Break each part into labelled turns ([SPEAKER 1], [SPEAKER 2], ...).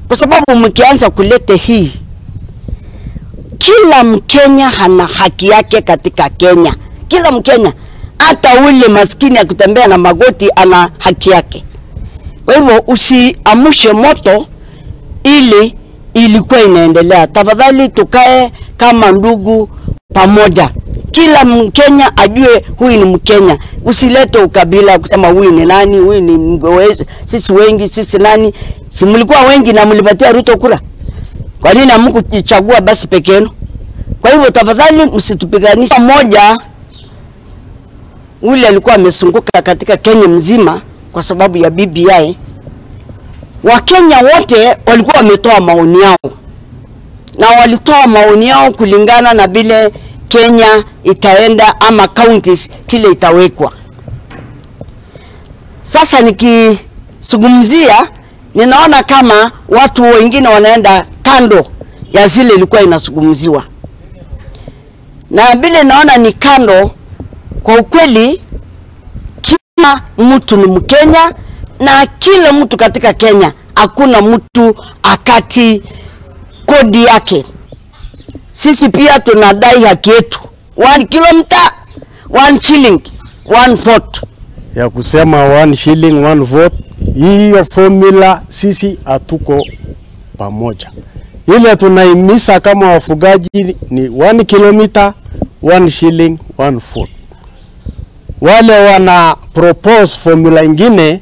[SPEAKER 1] Kwa sababu mkianza kulete hii, kila Mkenya hana haki yake katika Kenya. Kila Mkenya, hata ule maskini akutembea na magoti ana haki yake. Kwa hivyo usiamushe moto ili ilikuwa inaendelea. Tafadhali tukae kama ndugu pamoja. Kila Mkenya ajue huyu ni Mkenya. Usilete ukabila kusema huyu ni nani, huyu ni sisi wengi, sisi nani. Si mlikuwa wengi na mlipatia Ruto kura? Kwa nini hamkuchagua basi peke yenu? Kwa hivyo tafadhali msitupiganishe. Mmoja ule alikuwa amesunguka katika Kenya mzima kwa sababu ya BBI. Wakenya wote walikuwa wametoa maoni yao. Na walitoa maoni yao kulingana na vile Kenya itaenda ama counties kile itawekwa. Sasa nikizungumzia ninaona kama watu wengine wanaenda kando ya zile ilikuwa inazungumziwa. Na vile naona ni kando, kwa ukweli kila mtu ni Mkenya na kila mtu katika Kenya hakuna mtu akati kodi yake. Sisi pia tunadai haki yetu. 1 kilometer, 1 shilling, 1 vote.
[SPEAKER 2] Ya kusema 1 shilling, 1 vote, hiyo formula sisi hatuko pamoja. Ile tunaimisa kama wafugaji ni 1 kilometer, 1 shilling, 1 vote. Wale wana propose formula ingine,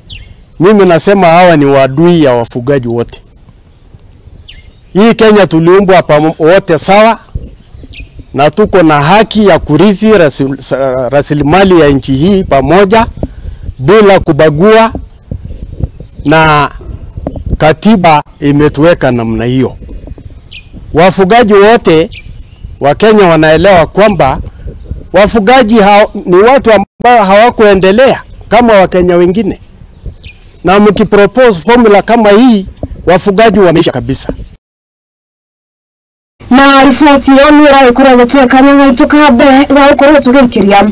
[SPEAKER 2] mimi nasema hawa ni wadui ya wafugaji wote. Hii Kenya tuliumbwa wote sawa, na tuko na haki ya kurithi rasilimali ya nchi hii pamoja bila kubagua, na katiba imetuweka namna hiyo. Wafugaji wote wa Kenya wanaelewa kwamba wafugaji ni watu ambao hawakuendelea kama Wakenya wengine. Na mkipropose formula kama hii, wafugaji wameisha kabisa.
[SPEAKER 3] Na riboti ĩyo nĩ ĩragĩkorwo ĩgĩtweka nĩ gũtuĩka mbere wa gũkorwo tũgĩikĩria.